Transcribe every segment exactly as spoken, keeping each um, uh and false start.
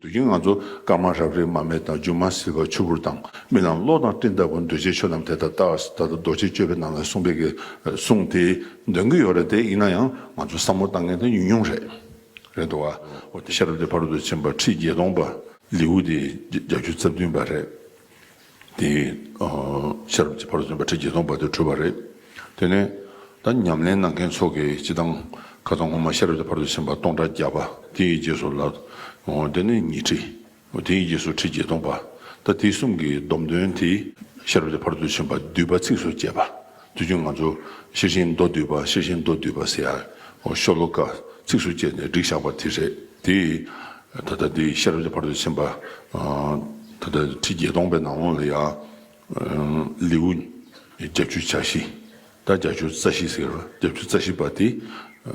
དུས་རྒྱུན་ང་ཚོ་སྐར་མ་རབ་རིབ་མར་མེ་དང་སྒྱུ་མ་བྱི་བ་ཆུ་བུར་དང་རྨི་ལམ་གློག་དང་སྤྲིན་ལྟ་བུ་འདུ་བྱེད་ཆོས་རྣམས་དེ་ལྟར་བལྟ། ད་ལྟ་རྡོ་རྗེ་གཅོད་པའི་ནང་ལ་གསུངས་པའི་གི་གསུང་དེ་འདོན་གྱི་ཡོད་རེད། དེ་ཡིན་ན་ཡང་ང་ཚོ་བསམ་བློ་བཏང་མཁན་དེ་ཉུང་ཉུང་རེད། རེད་འདུག་བ། འོ་དེ་ཤེས་རབ་ཀྱི་ཕ་རོལ་ཏུ་ཕྱིན་པ་ཁྲིད་བརྒྱད་སྟོང་པ་ལེའུ་དེ་བརྒྱད་ཅུ་རྩ་བདུན་པ་རེད། དེ་ཤེས་རབ་ཀྱི་ཕ་རོལ་ཏུ་ཕྱིན་པ་ཁྲིད་བརྒྱད་སྟོང་པ་དེ་གྲུབ་པ་རེད། དེ་ནས་ད་ཉམས་ལེན་གནང་མཁན་ཚོ་གིས་སྤྱི་བཏང་ཁ་སང་སྔོན་མ་ཤེས་རབ་ཀྱི་ཕ་རོལ་ཏུ་ཕྱིན་པ་སྟོང་ཕྲག་བརྒྱ་པ་དེའི་རྗེས་སུ་ལ། དེ་ནས་ཉི་ཁྲི། དེའི་རྗེས་སུ་ཁྲི་བརྒྱད་སྟོང་པ། ད་དེ་གསུམ་གྱི་སྡོམ་དོན་དེ་ཤེས་རབ་ཀྱི་ཕ་རོལ་ཏུ་ཕྱིན་པ་བསྡུས་པ་ཚིགས་སུ་བཅད་པ། དུས་རྒྱུན་ང་ཚོ་ཤེར་ཕྱིན་མདོ་བསྡུས་པ་ཤེར་ཕྱིན་མདོ་བསྡུས་པ་ཟེར་ཡ། ཤོ་ལོ་ཀ་ཚིགས་སུ་བཅད་ནས་བསྒྲིགས་བཞག་པ་དེ་རེད། དེ་ད་ལྟ་དེ་ཤེས་རབ་ཀྱི་ཕ་རོལ་ཏུ་ཕྱིན་པ། ད་ལྟ་ཁྲི་བརྒྱད་སྟོང་པའི་ནང་ལོགས་ལ་ཡ། ལེའུ་བརྒྱད་ཅུ་གྱ་བཞི། ད་བརྒྱད་ཅུ་རྩ་བཞི་ཟེར་བ་བརྒྱད་ཅུ་རྩ་བཞི་པ་དེ་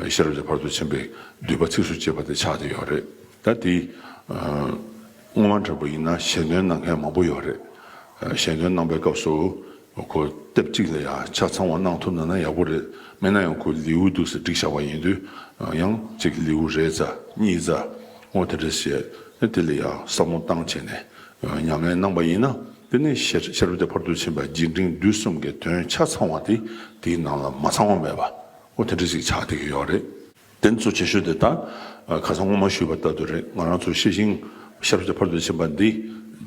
ཤེས་རབ་ཀྱི་ཕ་རོལ་ཏུ་ཕྱིན་པའི་བསྡུས་པ་ཚིགས་སུ་བཅད་པ་དེ་ཆགས་བསྡད་ཡོད་རེད། ད་དེ་སྔོན་མ་འདྲ་པོ་ཡིན་ན་ཞལ་འདོན་གནང་མཁན་མང་པོ་ཡོད་རེད། ཞལ་འདོན་གནང་པའི་སྐབས་སུ་ཁོ་དེབ་གཅིག་ལ་ཡང་ཆ་ཚང་བ་གནང་ཐུབ་ན་ན་ཡག་པོ་རེད། མེད་ན་ཡང་ཁོ་ལེའུ་འདུག་སེ་བསྒྲིགས་བཞག་པ་ཡིན་དུས་ཡང་གཅིག་ལེའུ་རེ་ཙམ་གཉིས་ཙམ་འོ་དེ་འདྲ་བྱས་དེ་ལ་ཡང་བསམ་བློ་བཏང་བྱས་ནས། ཉམས་ལེན་གནང་པ་ཡིན་ན། དེ་ནས་ཤེས་ཤེས་རབ་ཀྱི་ཕ་རོལ་ཏུ་ཕྱིན་པ་རྒྱས་འབྲིང་བསྡུས་གསུམ་གྱི་དོན་ཆ་ཚང་བ་དེ་དེའི་ནང་ལ་མ་ཚང་བ་མེད་པ། འོ་དེ་འདྲ་ཞིག་ཆགས་བསྡད་ཀྱི་ཡོད་རེད། དེ་ཚོ་ཆེ་ཤོས་དེ་ད་ཁ་སང་སྔོན་མ་ཞུས་པ་ལྟར་དུ་རེད། ང་རང་ཚོ་ཤེར་ཕྱིན་ཤེས་རབ་ཀྱི་ཕ་རོལ་ཏུ་ཕྱིན་པ་འདི་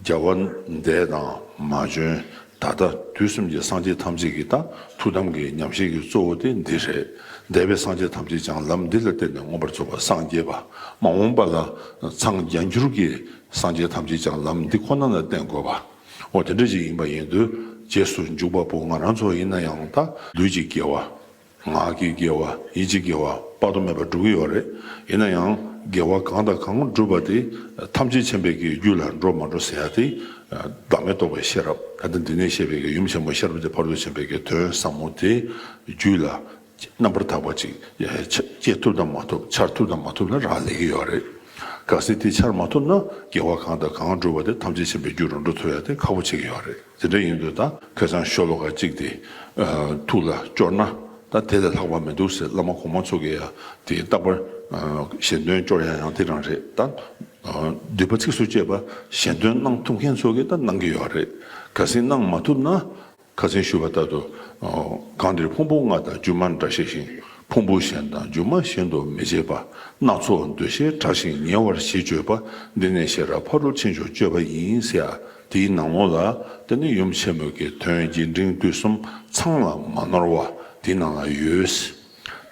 རྒྱལ་བ་འདས་དང་མ་བྱོན་ད་ལྟ་དུས་གསུམ་གྱི་སངས་རྒྱས་ཐམས་ཅད་ཀྱི་ད་ཐུགས་དམ་གྱི་ཉམས་བཞེས་ཀྱི་གཙོ་བོ་དེ་འདི་རེད། འདས་པའི་སངས་རྒྱས་ཐམས་ཅད་ཀྱང་ལམ་འདི་ལ་བརྟེན་ནས་མངོན་པར་རྫོགས་པར་སངས་རྒྱས་པ། མ་འོངས་པ་ལ་འཚང་རྒྱ་འགྱུར་གྱི་སངས་རྒྱས་ཐམས་ཅད་ཀྱང་ལམ་འདི་ཁོ་ན་ལ་བརྟེན་དགོས་པ། འོ་དེ་འདྲ་ཞིག་ཡིན་པ་ཡིན་དུས་རྗེས་སུ་འཇུག་པ་པོ་ང་རང་ཚོ་ཡིན་ན་ཡང་ད་ལུས་ཀྱི་དགེ་བ། ངག་གི་དགེ་བ། ཡིད་ཀྱི་དགེ་བ་དཔག་ཏུ་མེད་པ་སྒྲུབ་ཀྱི་ཡོད་རེད། ཡིན་ན་ཡང་དགེ་བ་གང་དང་གང་བསྒྲུབས་པ་དེ་ཐམས་ཅད་མཁྱེན་པའི་གི་རྒྱུད་ལ་འགྲོ་མ་འགྲོ་ཟེར་ཡ་དེ། བདག་མེད་རྟོགས་པའི་ཤེས་རབ་ད་ལྟ་འདི་ནས་བཤད་པའི་གི་ཡུམ་ཆེན་མོ་ཤེས་རབ་ཀྱི་ཕ་རོལ་ཏུ་ཕྱིན་པའི་གི་དོན་ཟབ་མོ་དེ་རྒྱུད་ལ། རྣམ་པར་དག་པ་ཅིག་སྐྱེ་ཐུབ་དང་མ་ཐུབ་འཆར་ཐུབ་དང་མ་ཐུབ་ལ་རག་ལས་ཀྱི་ཡོད་རེད། གལ་སྲིད་དེ་འཆར་མ་ཐུབ་ན་དགེ་བ་གང་དང་གང་བསྒྲུབས་པ་དེ་ཐམས་ཅད་མཁྱེན་པའི་རྒྱུར་འགྲོ་ཐུབ་ཡ་དེ་ཁག་པོ་ཆགས་ཀྱི་ཡོད་རེད། དེ་འདྲ་ཡིན་དུས་ད་ཁ་སང་ཤོ་ལོ་ཀ་གཅིག་དེ་ཐུགས་ལ་སྐྱོར་ན་ད་དེ་ལས་ལྷག་པ་མི་འདུག་ཟེར་བླ་མ་གོང་མ་ཚོ་གིས་ཡ་དེ་རྟག་པར་ཞལ་འདོན་སྐྱོར་ཡ་ཡང་དེ་རང་རེད། ད་བསྡུས་པ་ཚིགས་སུ་བཅད་པ་ཞལ་འདོན་གནང་ཐུབ་མཁན་ཚོ་གིས་ད་གནང་གི་ཡོད་རེད། གལ་སྲིད་གནང་མ་ཐུབ་ན། ཁ་སང་ཞུས་པ་ལྟར་དུ། གང་འདིར་ཕུང་པོ་ལྔ་དང་སྒྱུ་མ་འདྲ་ཤེས་ཤིང་། ཕུང་པོ་གཞན་དང་སྒྱུ་མ་གཞན་དུ་མི་བྱེད་པ། སྣ་ཚོགས་འདུ་ཤེས་བྲལ་ཞིང་ཉེ་བར་ཞི་སྤྱོད་པ། འདི་ནི་ཤེས་རབ་ཕ་རོལ་ཕྱིན་མཆོག་སྤྱོད་པ་ཡིན་ཟེར་ཡ། དེའི་ནང་ལོགས་ལ་དེ་ནི་ཡུམ་ཆེན་མོ་གི་དོན་རྒྱས་འབྲིང་བསྡུས་གསུམ་ཚང་ལ་མ་ནོར་བ་དེའི་ནང་ལ་ཡོད།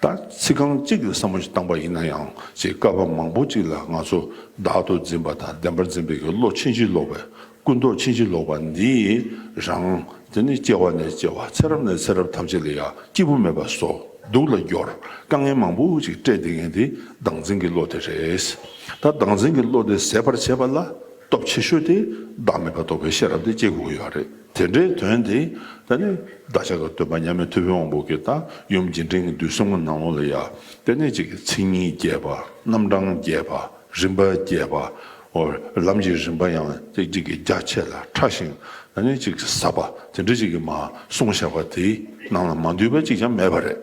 ད་ཚིག་རྐང་གཅིག་གི་བསམ་བློ་ཞིག་བཏང་པ་ཡིན་ན་ཡང་ཅིག་བསྐལ་པ་མང་པོ་ཅིག་ལ་ང་ཚོ་བདག་ཏུ་འཛིན་པ་དང་བདེན་པར་འཛིན་པའི་གི་བློ་ཕྱིན་ཅི་ལོག་པའི། ཀུན་རྟོག་ཕྱིན་ཅི་ལོག་པ་འདིས་རང་དེ་ནི་སྐྱེ་བ་ནས་སྐྱེ་བ་ཚེ་རབས་ནས་ཚེ་རབས་ཐམས་ཅད་ལ་ཡང་སྐྱིད་པོ་མེད་པ་བཟོ། སྡུག་ལ་སྦྱོར། དཀའ་ངལ་མང་པོ་ཅིག་སྤྲད་བསྡད་མཁན་དེ་བདག་འཛིན་གྱི་བློ་དེ་རེད། ད་བདག་འཛིན་གྱི་བློ་དེ་ཟད་པར་བྱེད་པ་ལ་སྟོབས་ཆེ་ཤོས་དེ་བདག་མེད་པ་རྟོགས་པའི་ཤེས་རབ་དེ་སྐྱེ་དགོས་ཀྱི་ཡོད་རེད། དེ་འདྲའི་དོན་དེ་ད་ནི་བདག་ཅག་གི་སྟོན་པ་མཉམ་མེད་ཐུབ་པའི་དབང་པོ་གིས་ད་ཡུམ་རྒྱས་འབྲིང་གི་བསྡུས་གསུམ་གྱི་ནང་ལོགས་ལ་ཡང་དེ་ནས་ཅིག་མཚན་ཉིད་རྒྱས་པ། རྣམ་གྲངས་རྒྱས་པ། རིམ་པ་རྒྱས་པ། འོ་ལམ་གྱི་རིམ་པ་ཡང་ཅིག་ཅིག་གི་རྒྱ་ཆེ་ལ་ཕྲ་ཞིང་ཨ་ནི་ཅིག་ཟབ་པ་དེ་འདྲ་ཅིག་གི་མ་གསུངས་བཞག་པ་དེའི་ནང་ལ་མ་འདུས་པ་ཅིག་ཀྱང་མེད་པ་རེད།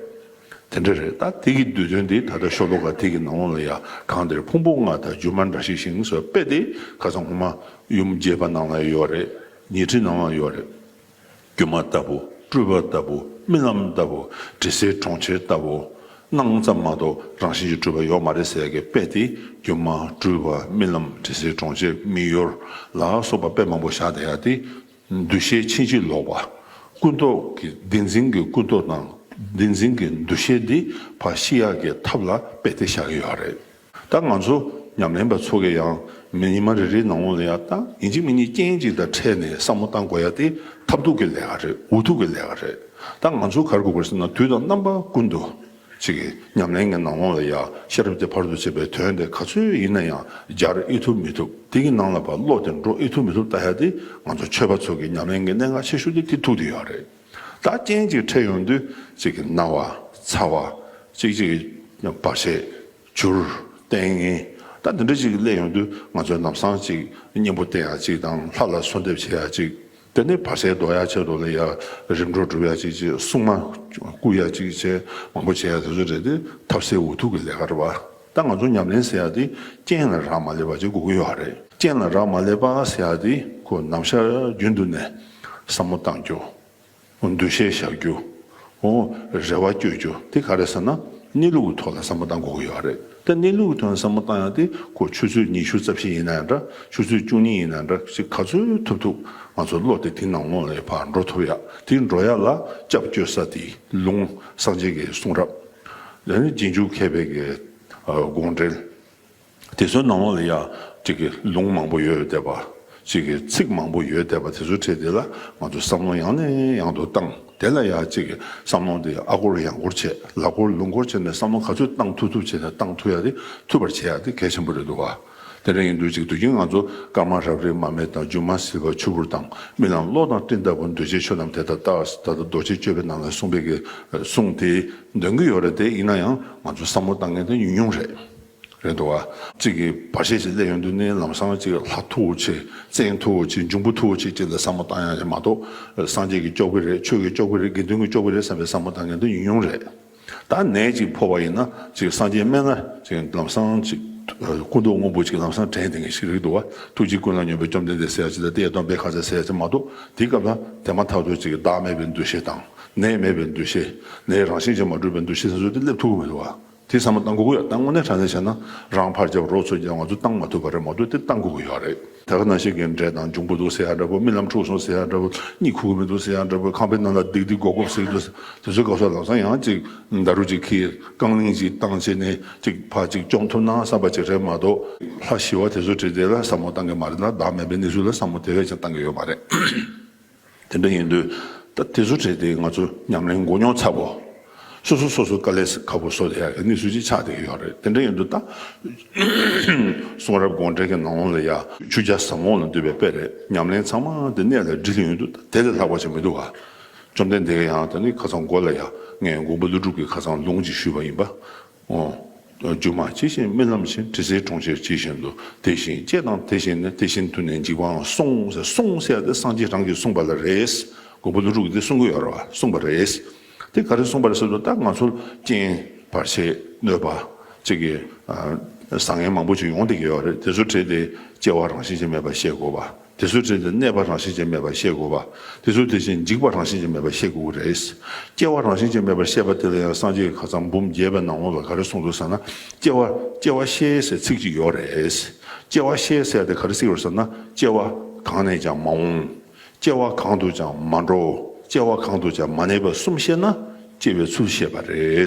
དེ་འདྲ་རེད། ད་དེ་གི་བསྡུས་དོན་དེ་ད་ལྟ་ཤོ་ལོ་ཀ་དེ་གི་ནང་ལོགས་ལ་ཡ་གང་འདིར་ཕུང་པོ་ལྔ་དང་སྒྱུ་མ་འདྲ་ཤེས་ཤིང་ཟེར་བའི་དཔེ་དེ་ཁ་སང་སྔོན་མ་ཡུམ་རྒྱས་པ་ནང་ལ་ཡོད་རེད། ཉི་ཁྲི་ནང་ལ་ཡོད་རེད། སྒྱུ་མ་ལྟ་བུ། སྤྲུལ་པ་ལྟ་བུ། རྨི་ལམ་ལྟ་བུ། དྲི་ཟའི་གྲོང་ཁྱེར་ལྟ་བུ། སྣང་ཙམ་མ་གཏོགས་རང་བཞིན་གྱིས་གྲུབ་པ་ཡོད་མ་རེད་ཟེར་ཡ་གི་དཔེ་དེ་སྒྱུ་མ་སྤྲུལ་པ་རྨི་ལམ་དྲི་ཟའི་གྲོང་ཁྱེར་མིག་ཡོར་ལ་སོགས་པ་དཔེ་མང་པོ་བཞག་བསྡད་ཡ་དེ་འདུ་ཤེས་ཕྱིན་ཅི་ལོག་པ། ཀུན་རྟོག་གི་བདེན་འཛིན་གྱི་ཀུན་རྟོག་དང་བདེན་འཛིན་གྱི་འདུ་ཤེས་འདི་ཕར་ཕྱི་ཡག་གི་ཐབས་ལ་དཔེ་དེ་བཞག་གི་ཡོད་རེད། ད་ང་ཚོ་ཉམས་ལེན་པ་ཚོ་གིས་ཡང་མི་ཉི་མ་རེ་རེའི་ནང་ལོགས་ལ་ཡང་ད་ཡིན་གཅིག་མིན་གཉིས་རྐྱེན་གཅིག་དང་འཕྲད་ནས་བསམ་བློ་བཏང་དགོས་ཡ་དེ་ཐབས་སྡུག་གི་ལས་ཀ་རེད། འུ་ཐུག་གི་ལས་ཀ་རེད། ད་ང་ཚོ་ག་རེ་དགོས་པ་རེད་ཟེར་ན་དུས་དང་རྣམ་པ་ཀུན་ཏུ་ཅིག་གི་ཉམས་ལེན་གྱི་ནང་ལོགས་ལ་ཡང་ཤེས་རབ་ཀྱི་ཕ་རོལ་ཏུ་ཕྱིན་པའི་དོན་དེ་ག་ཚོད་ཡིན་ན་ཡང་སྦྱར་ཨེ་ཐུབ་མི་ཐུབ་དེ་གི་ནང་ལ་ཕར་བློ་དེ་འགྲོ་ཨེ་ཐུབ་མི་ཐུབ་ལྟ་ཡ་དེ་ང་ཚོ་ཆོས་པ་ཚོ་གི་ཉམས་ལེན་གྱི་གནད་འགག་ཆེ་ཤོས་དེ་དེ་ཐུག་བསྡད་ཡོད་རེད། ད་རྐྱེན་གཅིག་འཕྲད་ཡོང་དུས་ཅིག་གི་ན་བ་ཚ་བ་ཅིག་ཅིག་བར་ཆད་འགྱུར་ལྟས་ངན་ད་འདི་འདྲ་ཅིག་སླེབས་ཡོང་དུས་ང་ཚོས་ལམ་སང་ཅིག་གཉེན་པོ་བསྟེན་ཡ་ཅིག་དང་ལྷ་ལ་གསོལ་འདེབས་བྱེད་ཡ་ཅིག་དེ་ནས་བར་ཆད་ཟློག་ཡ་ཆེད་དུ་ལ་ཡ་རིམ་གྲོ་སྒྲུབ་ཡ་ཅིག་ཅིག་སྲུང་མ་བསྐུལ་ཡ་ཅིག་བྱས་མང་པོ་བྱེད་ཡ་དེ་ཚོ་རེད་དེ་ཐབས་ཟད་འུ་ཐུག་གི་ལས་ཀ་རེད་བ། ད་ང་ཚོ་ཉམས་ལེན་ཟེར་ཡ་དེ་རྐྱེན་ལ་རག་མ་ལས་པ་ཅིག་དགོས་ཀྱི་ཡོད་རེད། རྐྱེན་ལ་རག་མ་ལས་པ་ཟེར་ཡ་དེ་ཁོ་ནམ་ཞག་རྒྱུན་དུ་ནས་བསམ་བློ་བཏང་རྒྱུ། འདུ་ཤེས་བཞག་རྒྱུ། འོ། རེ་བ་བཅོལ་རྒྱུ་དེ་ག་རེ་ཟེར་ན། གནས་ལུགས་ཀྱི་ཐོག་ལ་བསམ་བློ་བཏང་དགོས་ཀྱི་ཡོད་རེད། ད་གནས་ལུགས་ཀྱི་ཐོག་ནས་བསམ་བློ་བཏང་ཡག་དེ་ཁོ་ཆུ་ཚོད་ཉི་ཤུ་རྩ་བཞི་ཡིན་ན་ཡང་འདྲ། ཆུ་ཚོད་བཅུ་གཉིས་ཡིན་ན་འདྲ། ཅིག་ག་ཚོད་ཐུབ་ཐུབ་ང་ཚོ་བློ་དེ་དེ་ནང་ལོགས་ལ་ཕར་འགྲོ་ཐུབ་ཡག་དེ་འགྲོ་ཡག་ལ་སྐྱབས་བཅོལ་ས་དེ་ལུང་། སངས་རྒྱས་ཀྱི་གསུང་རབ། ཡང་ན་རྗེས་འཇུག་མཁས་པའི་གི་དགོངས་འགྲེལ། དེ་ཚོའི་ནང་ལོགས་ལ་ཡ་ཅིག་གི་ལུང་མང་པོ་ཡོད་བསྡད་པ། ཅིག་གི་ཚིག་མང་པོ་ཡོད་བསྡད་པ་དེ་ཚོའི་གྲས་དེ་ལ་ང་ཚོ་བསམ་བློ་ཡང་ནས་ཡང་དུ་བཏང་། དེ་ལ་ཡ་ཅིག་གི་བསམ་བློ་དེ་ཨ་སྒོར་ཡང་སྒོར་བྱས། ལ་སྒོར་ལུང་སྒོར་བྱས་ནས་བསམ་བློ་ག་ཚོད་བཏང་ཐུབ་ཐུབ་བྱས་ནས་བཏང་ཐུབ་ཡ་དེ་ཐུབ་པར་བྱེད་ཡ་དེ་གལ་ཆེན་པོ་རེད་འདུག་བ། དེ་འདྲ་ཡིན་དུས་ཅིག་དུས་རྒྱུན་ང་ཚོ་ཀརྨ་རབ་རིབ་མར་མེ་དང་། སྒྱུ་མ་ཟིལ་པ་ཆུ་བུར་དང་། རྨི་ལམ་གློག་དང་སྤྲིན་ལྟ་བུ། འདུས་བྱས་ཆོས་རྣམས་དེ་ལྟར་བལྟ། ད་ལྟ་རྡོ་རྗེ་གཅོད་པའི་ནང་ལ་གསུངས་པའི་གི་གསུང་དེ་འདོན་གྱི་ཡོད་རེད། དེ་ཡིན་ན་ཡང་ང་ཚོ་བསམ་བློ་བཏང་མཁན་དེ་ཉུང་ཉུང་རེད། རེད་འདུག་བ། གཅིག་གིས་བར་ཆད་ཅིག་སླེབས་ཡོང་དུས་ནི་ལམ་སང་ཅིག་ལྷ་མཐུ་བོ་ཆེ། བཙན་མཐུ་བོ་ཆེ། འབྱུང་པོ་མཐུ་བོ་ཆེ་ཅིག་ལ་བསམ་བློ་བཏང་ཡ་མ་གཏོགས། སངས་རྒྱས་ཀྱིས་སྐྱོབ་ཀྱི་རེད། ཆོས་ཀྱིས་སྐྱོབ་ཀྱི་རེད། དགེ་འདུན་གྱིས་སྐྱོབ་ཀྱི་རེད་བསམ་པའི་བསམ་བློ་བཏང་མཁན་དེ་ཉུང་ཉུང་རེད། ད་ནད་ཅིག་ཕོག་པ་ཡིན་ན་ཅིག་སངས་རྒྱས་སྨན་བླ་ཅིག་ལམ་སང་ཅིག་སྐུ་མདོག་སྔོན་པོ་ཅིག་ལམ་སང་དྲན་བསྡད་མཁན་ཞིག་རེད་འདུག་བ། ཐུགས་རྗེ་ཀུན་ལ་སྙོམས་པའི་བཅོམ་ལྡན་འདས་ཟེར་ཡ་ཅིག་དང་། གཏེར་སྟོན་པའི་ཁ་ཟས་ཟེར་ཡ་ཅིག་མ་གཏོགས། དེའི་སྐབས་ལ་དེ་མ་ཐག་ཏུ་ཅིག་བདག་མེད་པའི་འདུ་ཤེས་དང་། ནད་མེད་པའི་འདུ་ཤེས། ནད་རང་བཞིན་གྱིས་མ་གྲུབ་པའི་འདུ་ཤེས་ཟེར་ཚུལ་དེ་སླེབས་ཐུབ་ཀྱི་མི་འདུག་བ། དེ་བསམ་བློ་བཏང་དགོས་ཀྱི་ཡོད། ད་དངོས་གནས་དྲང་གནས་བྱས་ན་རང་ཕར་རྒྱབ་རོགས་ཚུར་རྒྱབ་ང་ཚོ་བཏང་མ་ཐུབ་པ་རེད་མ་གཏོགས། དེ་བཏང་དགོས་ཀྱི་ཡོད་རེད། ད་ག་ནང་བཞིན་གྱི་འདྲེ་དང་འབྱུང་པོ་འདུག་ཟེར་ཡ་འདྲ་པོ། རྨི་ལམ་འཁྲུགས་སོང་ཟེར་ཡ་འདྲ་པོ། གཉིད་ཁུག་གི་མི་འདུག་ཟེར་ཡ་འདྲ་པོ། ཁང་པའི་ནང་ལ་ལྡིག་ལྡིག་སྒོར་སྒོར་ཟེར་གྱི་འདུག། དེ་ཚོའི་སྐབས་སུ་ལམ་སང་ཡང་ཅིག་ཌཱ་རུ་ཅིག་ཁྱེར། རྐང་གླིང་ཅིག་བཏང་བྱས་ནས་ཅིག་ཕར་ཅིག་བཅོམ་ཐུབ་ན་བསམ་པ་ཅིག་རེད་མ་གཏོགས། ལྷ་ཞི་བ་དེ་ཚོ་བྲིས་དེ་ལ་བསམ་བློ་བཏང་གི་མ་རེད་ལ། བདག་མེད་པའི་གནས་ཚུལ་ལ་བསམ་བློ་དེ་བས་ཀྱང་བཏང་གི་ཡོད་མ་རེད། དེ་འདྲ་ཡིན་དུས་ད་དེ་ཚོ་བྲིས་དེ་ང་ཚོ་ཉམས་ལེན་མགོ་རྙོག་ཚ་པོ། སོ་སོ་སོ་སོ་དཀའ་ལས་ཁག་པོ་བཟོ་བསྡད་ཡག་གི་གནས་ཚུལ་ཅིག་ཆགས་བསྡད་ཀྱི་ཡོད་རེད། དེ་འདྲ་ཡིན་དུས་ད་གསུང་རབ་དགོངས་འགྲེལ་གྱི་ནང་ལོགས་ལ་ཡ་ཆོས་རྒྱལ་ཟབ་མོ་ལ་འདུས་པའི་དཔེ་རེད། ཉམས་ལེན་ཚང་མ་དེ་གནད་ལ་དྲིལ་ཡོང་དུས་དེ་ལས་ལྷག་པ་ཅིག་མི་འདུག་ག། བཅོམ་ལྡན་འདས་ཀྱིས་ཡང་དེ་ནི་ཁ་སང་མགོ་ལ་ཡ་ངས་མགོན་པོ་ཀླུ་སྒྲུབ་ཀྱི་ཁ་སང་ལུང་ཅིག་ཞུས་པ་ཡིན་པ། འོ། སྒྱུ་མ་ཇི་བཞིན་རྨི་ལམ་བཞིན། དྲི་ཟའི་གྲོང་ཁྱེར་ཇི་བཞིན་དུ། དེ་བཞིན་སྐྱེ་དང་དེ་བཞིན་གནས། དེ་བཞིན་དུ་ནི་འཇིག་པའང་གསུངས་ཟེར། གསུངས་ཟེར་ཡ་དེ་སངས་རྒྱས་རང་གིས་གསུངས་པ་ལ་རེད། མགོན་པོ་ཀླུ་སྒྲུབ་ཀྱིས་དེ་གསུང་གི་ཡོད་རེད་བ། གསུངས་པ་རེད། དེ་ག་རེ་གསུངས་པ་རེད་ཟེར་དུས་ད་ང་ཚོར་རྐྱེན་བར་ཆད་གནོད་པ་ཅིག་གི་ཨ་བཟང་ངན་མང་པོ་ཅིག་ཡོང་བསྡད་ཀྱི་ཡོད་རེད། དེ་ཚོ་བྲིས་ཏེ་སྐྱེ་བ་རང་བཞིན་གྱིས་མེད་པ་ཤེས་དགོས་པ། དེ་ཚོའི་གྲས་དེ་གནས་པ་རང་བཞིན་གྱིས་མེད་པར་ཤེས་དགོས་པ། དེ་ཚོའི་དེ་བཞིན་འཇིག་པ་རང་བཞིན་གྱིས་མེད་པར་ཤེས་དགོས་ཀྱི་རེད། སྐྱེ་བ་རང་བཞིན་གྱིས་མེད་པར་ཤེས་པ་དེ་ལ་ཡང་སངས་རྒྱས་ཀྱིས་ཁ་སང་འབུམ་རྒྱས་པའི་ནང་ལོགས་ལ་ག་རེ་གསུངས་འདུག་ཟེར་ན། སྐྱེ་བ། སྐྱེ་བ་ཤེས་ཟེར་ཚིག་ཅིག་ཡོད་རེད། སྐྱེ་བ་ཤེས་ཟེར་དེ་ག་རེ་ཟེར་གྱི་ཡོད་ཟེར་ན། སྐྱེ་བ་གང་ནས་ཀྱང་མ་འོངས། སྐྱེ་བ་གང་དུ་ཀྱང་མ་འགྲོ། སྐྱེ་བ་གང་དུ་ཀྱང་མ་གནས་པ་གསུམ་ཤེས་ན་སྐྱེ་བའི་ཚུལ་ཤེས་པ་རེད།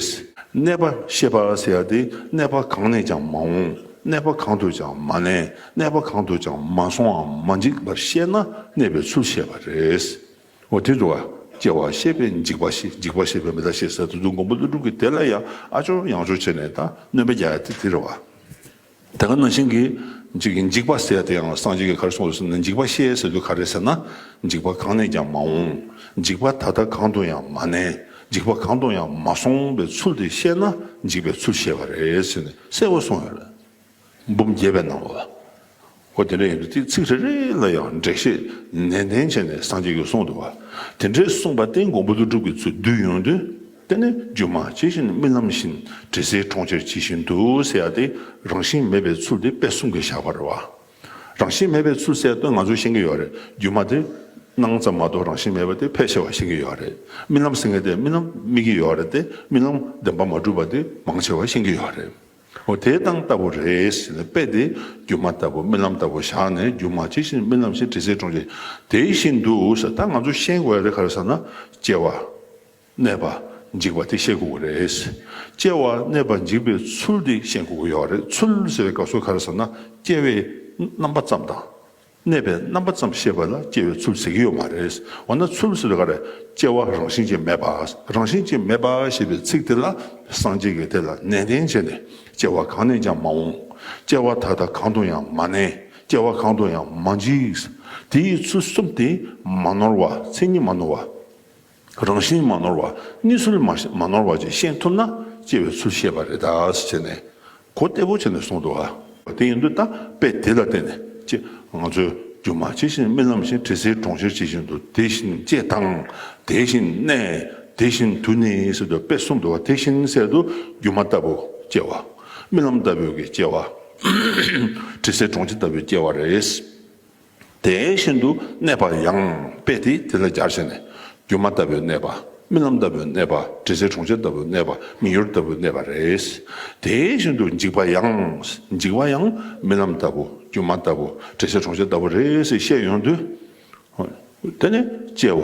གནས་པ་ཤེས་པ་ཟེར་ཡ་དེ་གནས་པ་གང་ནས་ཀྱང་མ་འོངས། གནས་པ་གང་དུ་ཀྱང་མ་གནས། གནས་པ་གང་དུ་ཀྱང་མ་སོང་བའམ་མ་འཇིག་པར་ཤེས་ན་གནས་པའི་ཚུལ་ཤེས་པ་རེད། འོ་དེ་འདུག་བ། སྐྱེ་བ་ཤེས་པས་འཇིག་པ་ཤེས། འཇིག་པ་ཤེས་པས་མི་རྟག་ཤེས་ཟེར་དུས་མགོན་པོ་ཀླུ་སྒྲུབ་ཀྱིས་དེ་ལ་ཡང་ཨ་ཅོར་ཡང་ཅོར་བྱས་ནས་ད་གནོན་པ་རྒྱག་ཡ་དེ་དེ་རེད་བ། དེ་ག་ནང་བཞིན་གྱི་འཇིག་འཇིག་པ་ཟེར་ཡ་དེ་ཡང་སངས་རྒྱས་ཀྱིས་ག་རེ་གསུངས་ཟེར་ན། འཇིག་པ་ཤེས་ཟེར་དུས་ག་རེ་ཟེར་ན། འཇིག་པ་གང་ནས་ཀྱང་མ་འོངས། འཇིག་པ་ད་ལྟ་གང་དུ་ཡང་མ་གནས། འཇིག་པ་གང་དུ་ཡང་མ་སོང་བའི་ཚུལ་དེ་ཤེས་ན་འཇིག་པའི་ཚུལ་ཤེས་པ་རེད་ཟེར་ནས་གསལ་པོ་གསུངས་ཡོད་རེད། འབུམ་རྒྱས་པའི་ནང་ལ། འོ་དེ་འདྲ་ཡིན་དུས་དེ་ཚིག་རེ་རེ་ལ་ཡང་འགྲེལ་བཤད་ནན་ཏན་བྱས་ནས་སངས་རྒྱས་ཀྱིས་གསུངས་འདུག་བ། དེ་འདྲའི་གསུངས་པ་དེ་མགོན་པོ་ཀླུ་སྒྲུབ་ཀྱིས་ཚུར་བསྡུས་ཡོང་དུས། དེ་ནི་སྒྱུ་མ་ཇི་བཞིན་རྨི་ལམ་བཞིན། དྲི་ཟའི་གྲོང་ཁྱེར་ཇི་བཞིན་དུ་ཟེར་ཡ་དེ་རང་བཞིན་མེད་པའི་ཚུལ་དེ་དཔེ་གསུམ་གྱིས་བཞག་པ་རེད་བ། རང་བཞིན་མེད་པའི་ཚུལ་ཟེར་དུས་ང་ཚོས་ཤེས་ཀྱི་ཡོད་རེད། སྒྱུ་མ་དེ་སྣང་ཙམ་མ་གཏོགས་རང་བཞིན་མེད་པ་དེ་ཕལ་ཆེ་བ་ཤེས་ཀྱི་ཡོད་རེད། རྨི་ལམ་ཟེར་མཁན་དེ་རྨི་ལམ་རྨི་གི་ཡོད་རེད་དེ། རྨི་ལམ་བདེན་པ་མ་གྲུབ་པ་དེ་མང་ཆེ་བ་ཤེས་ཀྱི་ཡོད་རེད། འོ་དེ་དང་ལྟ་བུ་རེད་ཟེར་ནས། དཔེ་དེ་སྒྱུ་མ་ལྟ་བུ་རྨི་ལམ་ལྟ་བུ་བཞག་ནས། སྒྱུ་མ་ཇི་བཞིན་རྨི་ལམ་བཞིན། དྲི་ཟའི་གྲོང་ཁྱེར་དེ་བཞིན་དུ་ཟེར། ད་ང་ཚོ་ཤེས་དགོས་ཡ་དེ་ག་རེ་ཟེར་ན། སྐྱེ་བ། གནས་པ། འཇིག་པ་དེ་ཤེས་དགོས་ཀྱི་རེད། སྐྱེ་བ་གནས་པ་འཇིག་པའི་ཚུལ་དེ་ཤེས་དགོས་ཀྱི་ཡོད་རེད། ཚུལ་ཟེར་བའི་སྐབས་སུ་ག་རེ་ཟེར་ན། སྐྱེ་བའི་རྣམ་པ་ཙམ་དང་། གནས་པའི་རྣམ་པ་ཙམ་ཤེས་པ་ལ་སྐྱེ་བའི་ཚུལ་ཟེར་གྱི་ཡོད་མ་རེད། འོ་ན་ཚུལ་ཟེར་དུས་ག་རེ། སྐྱེ་བ་རང་བཞིན་གྱིས་མེད་པ། རང་བཞིན་གྱིས་མེད་པ་ཞེས་པའི་ཚིག་དེ་ལ་སངས་རྒྱས་ཀྱིས་དེ་ལ་ནན་ཏན་བྱས་ནས། སྐྱེ་བ་གང་ནས་ཀྱང་མ་འོངས། སྐྱེ་བ་ད་ལྟ་གང་དུ་ཡང་མ་གནས། སྐྱེ་བ་གང་དུ་ཡང་མ་འཇིག། དེའི་ཚུལ་གསུམ་དེ་མ་ནོར་བ། མཚན་ཉིད་མ་ནོར་བ། རང་བཞིན་མ་ནོར་བ། གནས་ཚུལ་མ་མ་ནོར་བ་ཅིག་ཤེས་ཐུབ་ན་སྐྱེ་བའི་ཚུལ་ཤེས་པ་རེད་ད་ཟེར་ནས་གོ་བདེ་པོ་བྱས་ནས་གསུངས་འདུག་ག། དེ་ཡིན་དུས་ད་དཔེ་དེ་ལ་བརྟེན་ནས་ཅི། ང་ཚོས་སྒྱུ་མ་ཇི་བཞིན་རྨི་ལམ་བཞིན། དྲི་ཟའི་གྲོང་ཁྱེར་ཇི་བཞིན་དུ། དེ་བཞིན་སྐྱེ་དང་དེ་བཞིན་གནས། དེ་བཞིན་དུ་ནི་ཟེར་དུས་དཔེ་གསུངས་འདུག་ག། དེ་བཞིན་ཟེར་དུས་སྒྱུ་མ་ལྟ་བུ་སྐྱེ་བ། རྨི་ལམ་ལྟ་བུའི་གི་སྐྱེ་བ། དྲི་ཟའི་གྲོང་ཁྱེར་ལྟ་བུའི་སྐྱེ་བ་རེད། དེ་བཞིན་དུ་གནས་པ་ཡང་དཔེ་དེ་དེ་ལ་སྦྱར་བྱས་ནས། སྒྱུ་མ་ལྟ་བུའི་གནས་པ། རྨི་ལམ་ལྟ་བུའི་གནས་པ། དྲི་ཟའི་གྲོང་ཁྱེར་ལྟ་བུའི་གནས་པ། མིག་ཡོར་ལྟ་བུའི་གནས་པ་རེད། དེ་བཞིན་དུ་འཇིག་པ་ཡང་། འཇིག་པ་ཡང་རྨི་ལམ་ལྟ་བུ། སྒྱུ་མ་ལྟ་བུ། དྲི་ཟའི་གྲོང་ཁྱེར་ལྟ་བུ་རེད་ཟེར་བཤད་ཡོང་དུས། དེ་ནས་སྐྱེ་བ།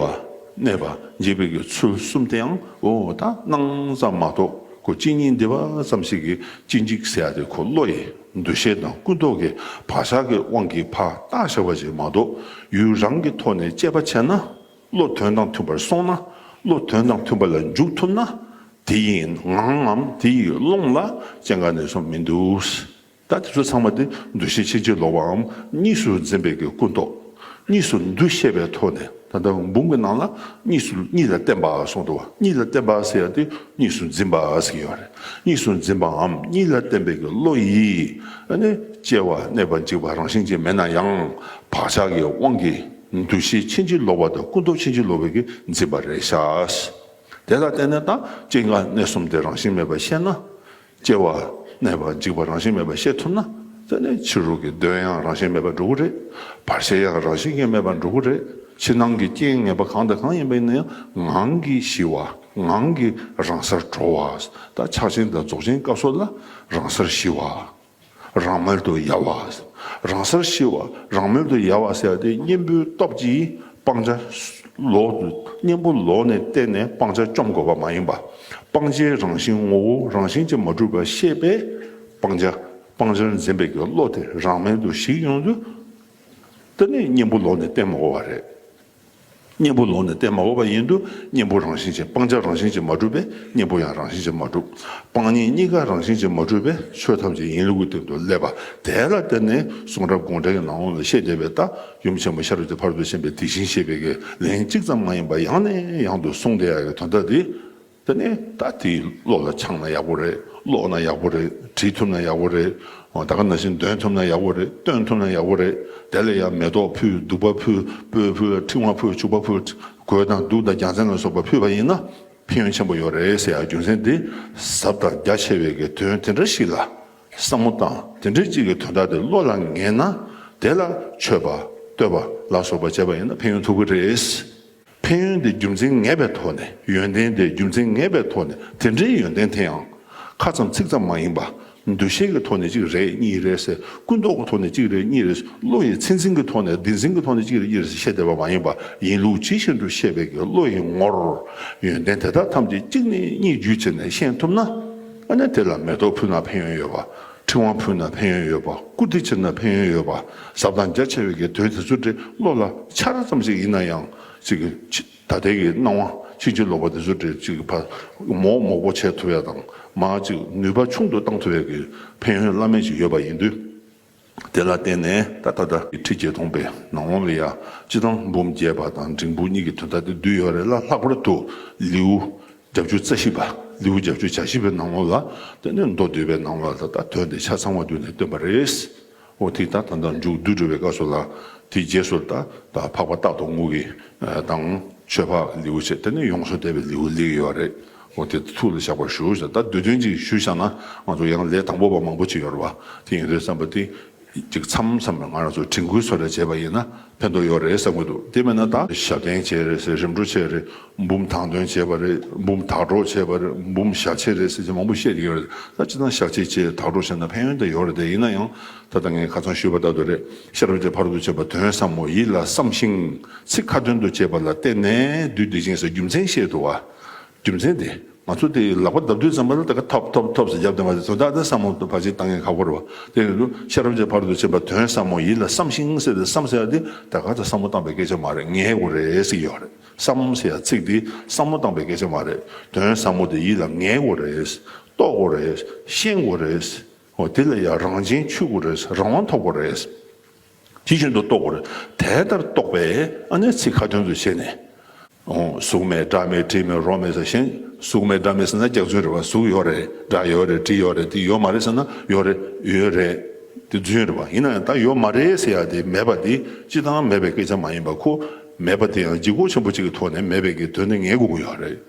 གནས་པ། འཇིག་པའི་གི་ཚུལ་གསུམ་དེ་ཡང་འོ་ད་སྣང་ཙམ་མ་གཏོགས་ཁོ་གཅིག་གཉིས་འདི་པ་ཙམ་ཞིག་གི་གཅིག་འཇིག་ཟེར་ཡ་དེ་ཁོ་བློ་ཡི་འདུ་ཤེས་དང་ཀུན་རྟོག་གི་བག་ཆགས་ཀྱི་དབང་གིས་ཕར་བཏགས་བཞག་པ་ཞིག་མ་གཏོགས། ཡུལ་རང་གི་ཐོག་ནས་དཔྱད་པ་བྱས་ན། བློ་དོན་དང་མཐུན་པར་སོང་ན། བློ་དོན་དང་མཐུན་པ་ལ་འཇུག་ཐུབ་ན། དེ་ཡི་ངང་ངམ་དེ་ཡི་ཀློང་ལ་སྐྱེ་འགག་གནས་གསུམ་མི་འདུག་ད་དེ་ཚོ་ཚང་མ་དེ་འདུ་ཤེས་ཕྱིན་ཅི་ལོག་པའམ་གཉིས་སུ་འཛིན་པའི་གི་ཀུན་རྟོག་གཉིས་སུ་འདུ་ཤེས་པའི་ཐོག་ནས། ད་ལྟ་འབུམ་གྱི་ནང་ལ་གཉིས་སུ། གཉིས་ལ་བརྟེན་པ་གསུངས་འདུག་བ། གཉིས་ལ་བརྟེན་པ་ཟེར་ཡ་དེ་གཉིས་སུ་འཛིན་པ་ཟེར་གྱི་ཡོད་རེད། གཉིས་སུ་འཛིན་པའམ་གཉིས་ལ་བརྟེན་པའི་གི་བློ་ཡིས་ཨ་ནི་སྐྱེ་བ་གནས་པ་འཇིག་པ་རང་བཞིན་ཅན་མེད་ན་ཡང་། བག་ཆགས་ཀྱི་དབང་གིས་འདུ་ཤེས་ཕྱིན་ཅི་ལོག་པ་དང་ཀུན་རྟོག་ཕྱིན་ཅི་ལོག་པའི་གི་འཛིན་པ་རེད་ཤག་དེ་ལ་བརྟེན་ནས་ད་སྐྱེ་འགག་གནས་གསུམ་དེ་རང་བཞིན་མེད་པ་ཤེས་ན། སྐྱེ་བ། གནས་པ། འཇིག་པ་རང་བཞིན་མེད་པ་ཤེས་ཐུབ་ན། དེ་ནས་ཕྱི་རོལ་གྱི་གདོན་ཡང་རང་བཞིན་མེད་པར་འགྲོ་གི་རེད། བར་ཆད་ཡང་རང་བཞིན་གྱིས་མེད་པར་འགྲོ་གི་རེད། ཕྱི་ནང་གི་རྐྱེན་ངན་པ་གང་དང་གང་ཡིན་པ་ཡིན་ན་ཡང་ངང་གིས་ཞི་བ། ངང་གིས་རང་སར་གྲོལ་བ། ད་ཕྱག་ཆེན་དང་རྫོགས་ཆེན་སྐབས་སུ་ལ་རང་སར་ཞི་བ། རང་མལ་དུ་ཡལ་བ། རང་སར་ཞི་བ། རང་མལ་དུ་ཡལ་བ་ཟེར་ཡ་དེ་གཉེན་པོའི་སྟོབས་ཀྱིས་སྤང་བྱ་ལོག་ཏུ། གཉེན་པོ་ལོག་ནས་བརྟེན་ནས་སྤང་བྱ་བཅོམ་དགོས་པ་མ་ཡིན་པ། སྤང་བྱའི་རང་བཞིན་ངོ་བོ་རང་བཞིན་གྱིས་མ་གྲུབ་པ་ཤེས་པས། སྤང་བྱ། སྤང་བྱར་འཛིན་པའི་གི་བློ་དེ་རང་མལ་དུ་ཞིག་ཡོང་དུས། དེ་ནས་གཉེན་པོ་ལོག་ནས་བརྟེན་མ་དགོས་པ་རེད། གཉེན་པོ་ལོག་ནས་བརྟེན་མ་དགོས་པ་ཡིན་དུས། གཉེན་པོ་རང་བཞིན་གྱིས། སྤང་བྱ་རང་བཞིན་གྱིས་མ་གྲུབ་པས་གཉེན་པོ་ཡང་རང་བཞིན་གྱིས་མ་གྲུབ། སྤང་གཉེན་གཉིས་ཀ་རང་བཞིན་གྱིས་མ་གྲུབ་པས་ཆོས་ཐམས་ཅད་ཡིན་ལུགས་ཀྱི་སྟེང་དུ་སླེབས་པ། དེ་ལ་བརྟེན་ནས་གསུང་རབ་དགོངས་འགྲེལ་གྱི་ནང་ལོགས་ལ་བཤད་བསྡད་པའི་ད་ཡུམ་ཆེན་མོ་ཤཱ་ར་དྭ་ཏིའི་ཕ་རོལ་ཏུ་ཕྱིན་པའི་དེ་བཞིན་གཤེགས་པའི་གི་ལན་གཅིག་ཙམ་མ་ཡིན་པར་ཡང་ནས་ཡང་དུ་གསུངས་བསྡད་ཡ་གི་དོན་དག་འདི། དེ་ནས་ད་དེའི་བློ་ལ་འཆང་ན་ཡག་པོ་རེད། ཀློག་ན་ཡག་པོ་རེད། བྲིས་ཐུབ་ན་ཡག་པོ་རེད། འོ་ད་ག་ནང་བཞིན་འདོན་ཐུབ་ན་ཡག་པོ་རེད། སྟོན་ཐུབ་ན་ཡག་པོ་རེད། དེ་ལ་ཡང་མེ་ཏོག་ཕུལ། བདུག་པ་ཕུལ། སྤོས་ཕུལ། ཕྲེང་བ་ཕུལ། བྱུག་པ་ཕུལ། གོས་དང་གདུགས་དང་རྒྱལ་མཚན་ལ་སོགས་པ་ཕུལ་བ་ཡིན་ན་ཕན་ཡོན་ཆེན་པོ་ཡོད་རེད་ཟེར་ཡ་རྒྱུ་མཚན་འདི། ཟབ་དང་རྒྱ་ཆེ་བའི་གི་དོན་དེ་འདྲ་ཞིག་ལ་བསམ་བློ་བཏང་། དེ་འདྲ་ཅིག་གི་དོན་དག་དེ་བློ་ལ་ངེས་ན། དེ་ལ་མཆོད་པ་བསྟོད་པ་ལ་སོགས་པ་བྱས་པ་ཡིན་ན་ཕན་ཡོན་ཐོབ་གི་རེད། ཕན་ཡོན་དེ་རྒྱུ་མཚན་ངེས་པའི་ཐོག་ནས། ཡོན་ཏན་དེ་རྒྱུ་མཚན་ངེས་པའི་ཐོག་ནས། དེ་འདྲའི་ཡོན་ཏན་དེ་ཡང་ཁ་ཙམ་ཚིག་ཙམ་མ་ཡིན་པ། འདུ་ཤེས་ཀྱི་ཐོག་ནས་གཅིག་རེད་གཉིས་རེད་ཟེར། ཀུན་རྟོག་གི་ཐོག་ནས་གཅིག་རེད་གཉིས་རེད་ཟེར། བློ་ཡི་མཚན་འཛིན་གྱི་ཐོག་ནས། བདེན་འཛིན་གྱི་ཐོག་ནས་གཅིག་རེད་གཉིས་རེད་ཟེར་བཤད་བསྡད་པ་མ་ཡིན་པ། ཡིན་ལུགས་ཇི་བཞིན་དུ་ཤེས་པའི་གི་བློ་ཡི་ངོར། ཡོན་ཏན་དེ་དག་ཐམས་ཅད་གཅིག་ནས་གཉིས་བརྒྱུད་བྱས་ནས་ཤེས་ཐུབ་ན། ཨ་ནི་དེ་ལ་མེ་ཏོག་ཕུལ་ན་ཕན་ཡོན་ཡོད་པ། ཕྲེང་བ་ཕུལ་ན་ཕན་ཡོན་ཡོད་པ། བཀུར་སྟི་བྱེད་ན་ཕན་ཡོན་ཡོད་པ། ཟབ་དང་རྒྱ་ཆེ་བའི་གི་དོན་དེ་ཚོ་དེ་བློ་ལ་འཆར་ཙམ་ཞིག་ཡིན་ན་ཡང་། ཅིག་གི་ད་ལྟའི་གི་སྣང་བ་ཕྱིན་ཅི་ལོག་པ་དེ་ཚོ་དེ་ཅིག་གི་ཕར་མོག་མོག་པོ་བྱེད་ཐུབ་ཡ་དང་། མར་ཅིག་ནུས་པ་ཆུང་དུ་བཏང་ཐུབ་ཡ་གི་ཕན་ཡོན་བླ་མེད་ཅིག་ཡོད་པ་ཡིན་དུས། དེ་ལ་བརྟེན་ནས་ད་ལྟ་ད་ཁྲི་བརྒྱད་སྟོང་པའི་ནང་ལོགས་ལ་ཡ། སྤྱིར་བཏང་འབུམ་རྒྱས་པ་དང་འབྲིང་པོ་གཉིས་ཀྱི་དོན་དག་དེ་བསྡུས་ཡོད་རེད་ལ། ལྷག་པར་དུ་ལེའུ་བརྒྱད་ཅུ་རྩ་བཞི་པ། ལེའུ་བརྒྱད་ཅུ་གྱ་བཞི་པའི་ནང་ལོགས་ལ། དེ་ནས་མདོ་སྡུད་པའི་ནང་ལོགས་ལ་ད་དོན་དེ་ཆ་ཚང་བ་བསྡུས་ནས་བཏོན་པ་རེད། འོ་དེ་ད་ད་ལྟ་མཇུག་བསྡུ་འགྲོ་བའི་སྐབས་སུ་ལ། དེའི་རྗེས་སུ་ད་ད་འཕགས་པ་རྟག་ཏུ་ངུ་གི་དང་། ཆོས་འཕགས་ལེའུ་བྱས། དེ་ནས་ཡོངས་སུ་གཏད་པའི་ལེའུ་སླེབས་ཡོད་རེད། འོ་དེ་ཐུགས་ལ་བཞག་པར་ཞུ་ཟེར། ད་བསྡུས་དོན་ཅིག་ཞུས་བཞག་ན་ང་ཚོ་ཡང་ལས་དང་པོ་པ་མང་པོ་ཅིག་ཡོད་རེད་བ། དེ་ཡིན་དུས་བསམ་པ་དེ། ཅིག་མཚམས་མཚམས་ལ་ང་རང་ཚོ་དྲན་སྐུལ་བཟོ་འདྲ་བྱས་པ་ཡིན་ན་ཕན་ཐོགས་ཡོད་རེད་བསམ་གྱི་འདུག་དེ་མིན་ན་ད་ཞབས་བརྟན་བྱས་རེད་ཟེར། རིམ་གྲོ་བྱས་རེད། འབུམ་དང་དོན་བྱས་པ་རེད། འབུམ་དག་སྒྲོགས་བྱས་པ་རེད། འབུམ་ཞལ་ཕྱེ་རེད་ཟེར་གྱི་མང་པོ་བཤད་ཀྱི་ཡོད་རེད། ད་སྤྱིར་བཏང་ཞལ་ཕྱེ་བྱས། དག་སྒྲོགས་བྱས་ན་ཕན་ཡོན་དེ་ཡོད་རེད། དེ་ཡིན་ན་ཡང་ད་ལྟ་ངས་ཁ་སང་ཞུས་པ་ལྟར་དུ་རེད། ཤེས་རབ་ཀྱི་ཕ་རོལ་ཏུ་ཕྱིན་པ་དོན་ཟབ་མོ་ཡིད་ལ་བསམ་ཞིང་། ཚིག་ཁ་ཏོན་དུ་བྱས་པ་ལ་བརྟེན་ནས་བསྡུས་ཏེ་བཞེངས་ཟེར། རྒྱུ་མཚན་བཤད་འདུག་བ། རྒྱུ་མཚན་དེ། ང་ཚོ་དེ་ལག་པ་བརྡབ་དུས་ཙམ་པ་ལ་ད་ག་ཐོབ་ཐོབ་ཐོབ་ཟེར་བརྒྱབ་བསྡད་པ་དེ་ཚོ་ད་ལྟ་བསམ་བློ་ཕལ་ཆེར་བཏང་མཁན་ཁག་པོ་རེད་བ། དེ་ཡིན་དུས་ཤེས་རབ་ཀྱི་ཕ་རོལ་ཏུ་ཕྱིན་པ་དོན་ཟབ་མོ་ཡིད་ལ་བསམ་ཞིང་ཟེར་ཏེ། བསམ་ཟེར་ཡ་དེ་ད་ག་ད་བསམ་བློ་བཏང་པའི་སྐད་ཆ་མ་རེད། ངེས་དགོས་རེད་ཟེར་གྱི་ཡོད་རེད། བསམ་ཟེར་ཡ་ཚིག་དེ་བསམ་བློ་བཏང་པའི་སྐད་ཆ་མ་རེད། དོན་ཟབ་མོ་དེ་ཡིད་ལ་ངེས་དགོས་རེད། རྟོགས་དགོས་རེད། ཤེས་དགོས་རེད། འོ་དེ་ལ་ཡང་རང་བཞིན་ཆུད་དགོས་རེད། རང་དབང་ཐོབ་དགོས་རེད། དེ་བཞིན་དུ་རྟོགས་དགོས་རེད། དེ་ལྟར་རྟོགས་པས་ཨ་ནི་ཚིག་ཁ་ཏོན་དུ་བྱས་ནས། འོ་གཟུགས་མེད་སྒྲ་མེད་དྲི་མེད་རོ་མེད་ཟེར་གཞན། གཟུགས་མེད་སྒྲ་མེད་ཟེར་ན་སྐྱག་རྫུན་རེད་བ། གཟུགས་ཡོད་རེད། སྒྲ་ཡོད་རེད། དྲི་ཡོད་རེད། དེ་ཡོད་མ་རེད་ཟེར་ན་ཡོད་རེད། ཡོད་རེད། དེ་རྫུན་རེད་བ། ཡིན་ན་ཡང་ད་ཡོད་མ་རེད་ཟེར་ཡ་དེ་མེད་པ་དེ་སྤྱིར་བཏང་མེད་པའི་སྐད་ཆ་མ་ཡིན་པ། ཁོ་མེད་པ་དེ་ཡང་ལྗིད་ཁོག་ཆེན་པོ་གཅིག་གི་ཐོག་ནས་མེད་པའི་གི་དོན་དེ་ངེས་དགོས་ཀྱི་ཡོད་རེད།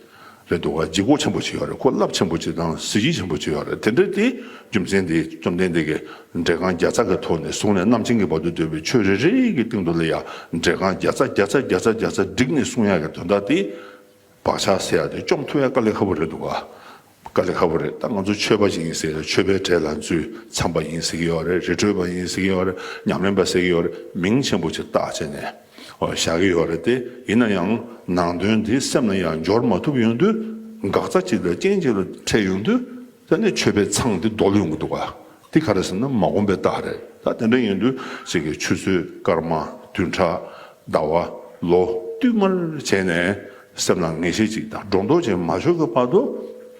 རེད་འདུག་ག། ལྗིད་ཁོག་ཆེན་པོ་ཅིག་ཡོད་རེད། ཁོ་རླབས་ཆེན་པོ་ཅིག་དང་གཟི་བརྗིད་ཆེན་པོ་ཅིག་ཡོད་རེད། དེ་འདྲ་དེ་རྒྱུ་མཚན་དེ་བཅོམ་ལྡན་འདས་ཀྱིས་འབྲེལ་རྐང་བརྒྱ་རྩ་གི་ཐོག་ནས་བཟུང་ནས་རྣམ་མཁྱེན་གྱི་བར་དུ་བསྡུས་པའི་ཆོས་རེ་རེ་གི་སྟེང་དུ་ལ་ཡང་འབྲེལ་རྐང་བརྒྱ་རྩ་བརྒྱ་རྩ་བརྒྱ་རྩ་བརྒྱ་རྩ་བསྒྲིགས་ནས་གསུང་ཡག་གི་དོན་དག་དེ། བག་ཆགས་ཟེར་ཡག་དེ་བཅོམ་ཐུབ་ཡག་དཀའ་ལས་ཁག་པོ་རེད་འདུག་ག། དཀའ་ལས་ཁག་པོ་རེད། ད་ང་ཚོ་ཆོས་པ་ཞིག་ཡིན་ཟེར་ཡག་ཆོས་པའི་གྲལ་ལ་འཛུལ། མཚམས་པ་ཡིན་ཟེར་གྱི་ཡོད་རེད། རི་ཁྲོད་པ་ཡིན་ཟེར་གྱི་ཡོད་རེད། ཉམས་ལེན་པ་ཟེར་གྱི་ཡོད་རེད། མིང་ཆེན་པོ་ཅིག་བཏགས་བྱས་ནས་ཨོ་བཞག་གི་ཡོད་རེད་དེ། ཡིན་ན་ཡང་ནང་དོན་དེ་སེམས་ལ་ཡང་འབྱོར་མ་ཐུབ་ཡོང་དུས། འགག་རྩ་གཅིག་དང་རྐྱེན་གཅིག་ལ་འཕྲད་ཡོང་དུས། དེ་ནས་ཆོས་པའི་མཚང་དེ་རྡོལ་ཡོང་གི་འདུག་ག། དེ་ག་རེ་ཟེར་ན་མ་གོམས་པའི་རྟགས་རེད། ད་དེ་འདྲ་ཡིན་དུས་ཅིག་གི་ཆུ་ཚོད་སྐར་མ་བདུན་ཕྲག་ཟླ་བ་ལོ་བསྟུད་མར་བྱས་ནས་སེམས་ལ་ངེས་ཤེས་ཅིག་དང་སྒྲོ་འདོགས་ཅིག་མ་ཆོད་ཀྱི་བར་དུ།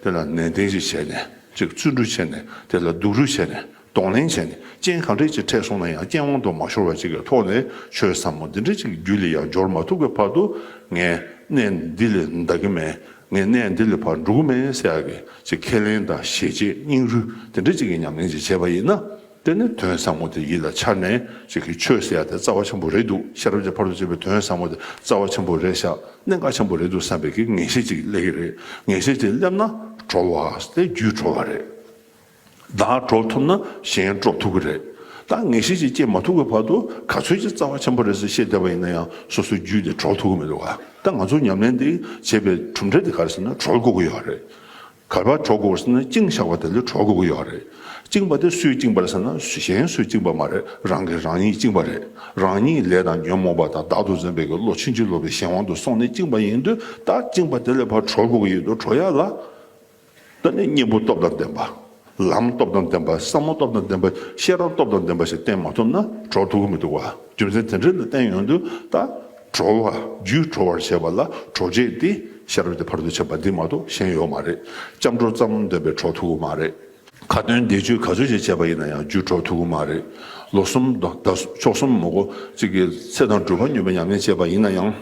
དེ་ལ་ནན་ཏན་ཅིག་བྱས་ནས་ཅིག་བརྩོན་འགྲུས་བྱས་ནས། དེ་ལ་སྡུག་རུས་བྱས་ནས། གདོང་ལེན་བྱས་ནས། རྐྱེན་གང་འདྲས་ཅིག་འཕྲད་སོང་ན་ཡང་རྐྱེན་དབང་དུ་མ་ཤོར་བ་ཅིག་གི་ཐོག་ནས་ཆོས་ཟབ་མོ་འདི་འདྲ་ཅིག་རྒྱུད་ལ་ཡང་འབྱོར་མ་ཐུབ་ཀྱི་བར་དུ། ངས་གནས་འདི་ལས་འདའ་གི་མེད། ངས་གནས་འདི་ལས་ཕར་འགྲོ་གི་མེད་ཟེར་ཡག་གི་ཅིག་ཁས་ལེན་དང་ཞེ་བཅད་སྙིང་རུས་དེ་འདྲ་ཅིག་གི་ཉམས་ལེན་ཅིག་བྱས་པ་ཡིན་ན། དེ་ནི་དོན་ཟབ་མོ་དེ་ཡིད་ལ་འཆར་ནས། ཅིག་གི་ཆོས་ཟེར་ཡག་དེ་རྩ་བ་ཆེན་པོ་རེད་འདུག། ཤེས་རབ་ཀྱི་ཕ་རོལ་ཏུ་ཕྱིན་པའི་དོན་ཟབ་མོ་དེ་རྩ་བ་ཆེན་པོ་རེད་ཤག། གནད་འགག་ཆེན་པོ་རེད་འདུག་བསམ་པའི་གི་ངེས་ཤེས་ཅིག་སླེབས་ཀྱི་རེད། ངེས་ཤེས་ཅིག་སླེབས་ན་གྲོལ་བ་དེ་རྒྱུད་གྲོལ་བ་རེད། བདག་གྲོལ་ཐུབ་ན་གཞན་གྲོལ་ཐུབ་ཀྱི་རེད། ད་ངེས་ཤེས་ཅིག་སྐྱེ་མ་ཐུབ་ཀྱི་བར་དུ་ག་ཚོད་ཅིག་རྩ་བ་ཆེན་པོ་རེད་ཟེར་བཤད་བསྡད་པ་ཡིན་ན་ཡང་། སོ་སོའི་རྒྱུད་དེ་གྲོལ་ཐུབ་ཀྱི་མི་འདུག་ག། ད་ང་ཚོ་ཉམས་ལེན་འདི་བྱེད་པའི་གྲུབ་འབྲས་དེ་ག་རེ་ཟེར་ན་གྲོལ་དགོས་ཀྱི་ཡོད་རེད། ག་པར་གྲོལ་དགོས་ཟེར་ན་བཅིངས་བཞག་པ་དེ་ལས་གྲོལ་དགོས་ཀྱི་ཡོད་རེད། བཅིངས་པ་དེ་སུས་བཅིངས་པ་རེད་ཟེར་ན། གཞན་སུས་བཅིངས་པ་མ་རེད། རང་གིས་རང་ཉིད་བཅིངས་པ་རེད། རང་ཉིད་ལས་དང་ཉོན་མོངས་པ་དང་བདག་ཏུ་འཛིན་པའི་གི་བློ་ཕྱིན་ཅི་ལོག་པའི་གཞན་དབང་དུ་སོང་ནས་བཅིངས་པ་ཡིན་དུས། ད་བཅིངས་པ་དེ་ལས་ཕར་གྲོལ་དགོས་ཀྱི་ཡོད་དོ། གྲོལ་ཡག་ལ། ད་ནི་གཉེན་པོ་སྟོབས་དང་ལྡན་པ། ལམ་སྟོབས་དང་ལྡན་པ། བསམ་བློ་སྟོབས་དང་ལྡན་པ། ཤེས་རབ་སྟོབས་དང་ལྡན་པ་ཞིག་བསྟེན་མ་ཐུབ་ན་གྲོལ་ཐུབ་ཀྱི་མི་འདུག་བ། རྒྱུ་མཚན་དེ་འདྲ་ལ་བརྟེན་ཡོང་དུས། ད་གྲོལ་བ། རྒྱུད་གྲོལ་བར་བྱེད་པ་ལ་གྲོལ་བྱེད་དེ་ཤེས་རབ་ཀྱི་ཕ་རོལ་ཏུ་ཕྱིན་པ་འདི་མ་གཏོགས་གཞན་ཡོད་མ་རེད། སྐྱབས་འགྲོ་ཙམ་འདོན་པས་གྲོལ་ཐུབ་ཀྱི་མ་རེད། ཁ་ཏོན་བཟླས་བརྗོད་ག་ཚོད་ཅིག་བྱས་པ་ཡིན་ན་ཡང་རྒྱུད་གྲོལ་ཐུབ་ཀྱི་མ་རེད། ལོ་གསུམ་དང་ཟླ་ཕྱོགས་གསུམ་མ་གོ་ཅིག་གི་ཚེ་དང་སྒྲུབ་པ་སྙོམས་པའི་ཉམས་ལེན་བྱས་པ་ཡིན་ན་ཡང་།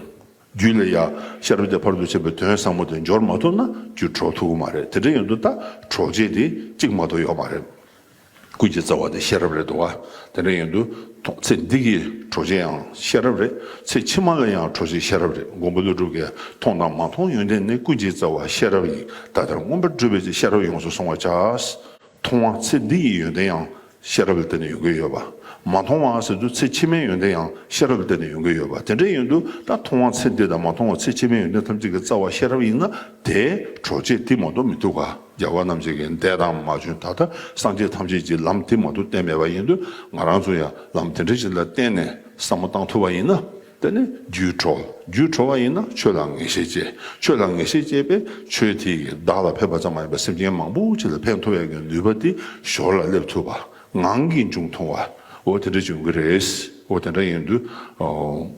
རྒྱུད་ལ་ཡང་ཤེས་རབ་ཀྱི་ཕ་རོལ་ཏུ་ཕྱིན་པའི་དོན་ཟབ་མོ་དེ་འབྱོར་མ་ཐུབ་ན་རྒྱུད་གྲོལ་ཐུབ་ཀྱི་མ་རེད། དེ་འདྲ་ཡིན་དུས་ད་གྲོལ་བྱེད་དེ་གཅིག་མ་གཏོགས་ཡོད་མ་རེད། ཀུན་གྱི་རྩ་བ་དེ་ཤེས་རབ་རེད་འདུག་བ། དེ་འདྲ་ཡིན་དུས་ཚེ་འདི་གི་གྲོལ་བྱེད་ཡང་ཤེས་རབ་རེད། ཚེ་ཕྱི་མ་ལ་ཡང་གྲོལ་བྱེད་ཤེས་རབ་རེད། མགོན་པོ་ཀླུ་སྒྲུབ་ཀྱིས་མཐོང་དང་མ་མཐོང་ཡོན་ཏན་ནི། ཀུན་གྱི་རྩ་བ་ཤེས་རབ་ཡིན། ད་ལྟར་མངོན་པར་སྒྲུབ་པའི་ཕྱིར། ཤེས་རབ་ཡོངས་སུ་བཟུང་བར་བྱ། མཐོང་བ་ཚེ་འདི་ཡི་ཡོན་ཏན་ཡང་ཤེས་རབ་ལ་བརྟེན་ནས་ཡོང་གི་ཡོད་པ། མ་མཐོང་བ་ཟེར་དུས་ཚེ་ཕྱི་མའི་ཡོན་ཏན་ཡང་ཤེས་རབ་ལ་བརྟེན་ནས་ཡོང་གི་ཡོད་པ། དེ་འདྲ་ཡིན་དུས་ད་མཐོང་བ་ཚེ་འདི་དང་མ་མཐོང་བ་ཚེ་ཕྱི་མའི་ཡོན་ཏན་ཐམས་ཅད་ཀྱི་རྩ་བ་ཤེས་རབ་ཡིན་ན། དེའི་གྲོལ་བྱེད་དེ་མ་གཏོགས་མི་འདུག་ག། རྒྱལ་བ་རྣམས་ཀྱིས་འདས་དང་མ་བྱོན། ད་ལྟ་སངས་རྒྱས་ཐམས་ཅད་ཀྱིས་ལམ་དེ་མ་གཏོགས་བསྟན་མེད་པ་ཡིན་དུས། ང་རང་ཚོ་ཡང་ལམ་དེ་འདྲ་ཞིག་ལ་བརྟེན་ནས་བསམ་བློ་བཏང་ཐུབ་པ་ཡིན་ན། དེ་ནི་རྒྱུད་གྲོལ། རྒྱུད་གྲོལ་བ་ཡིན་ན་ཆོས་ལ་ངེས་ཤེས་སྐྱེ། ཆོས་ལ་ངེས་ཤེས་སྐྱེས་པས་ཆོས་དེ་ཡིས་བདག་ལ་ཕན་པ་ཙམ་མ་ཡིན་པར་སེམས་ཅན་མང་པོ་ཅིག་ལ་ཕན་ཐོགས་ཡག་གི་ནུས་པ་དེ་ཞོར་ལ་སླེབས་ཐུབ་པ། ངང་གིས་འབྱུང་ཐུབ་པ། འོ་དེ་འདྲ་འབྱུང་གི་རེད། འོ་དེ་འདྲ་ཡིན་དུས་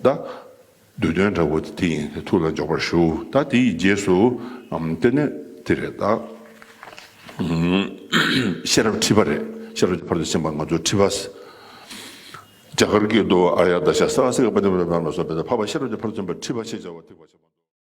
ད་བསྡུས་དོན་འདྲ་བོ་དེ་ཡིན། ཐུགས་ལ་འཇོག་པར་ཞུ། ད་དེ་ཡི་རྗེས་སུ་དེ་ནས་དེ་རེད། ད་ཤེས་རབ་ཁྲི་པ་རེད། ཤེས་རབ་ཀྱི་ཕ་རོལ་ཏུ་ཕྱིན་པ་ང་ཚོ་ཁྲི་པ། རྒྱ་གར་སྐད་དུ་ཨཱརྱ་དཱ་ཤ་སཱ་ཧ་སི་ཀ་པཎྜི་ཏ་ལ་སོགས་པས། འཕགས་པ་ཤེས་རབ་ཀྱི་ཕ་རོལ་ཏུ་ཕྱིན་པ་ཁྲི་པ་ཞེས་བྱ་བ་ཐེག་པ་ཆེན་པོ།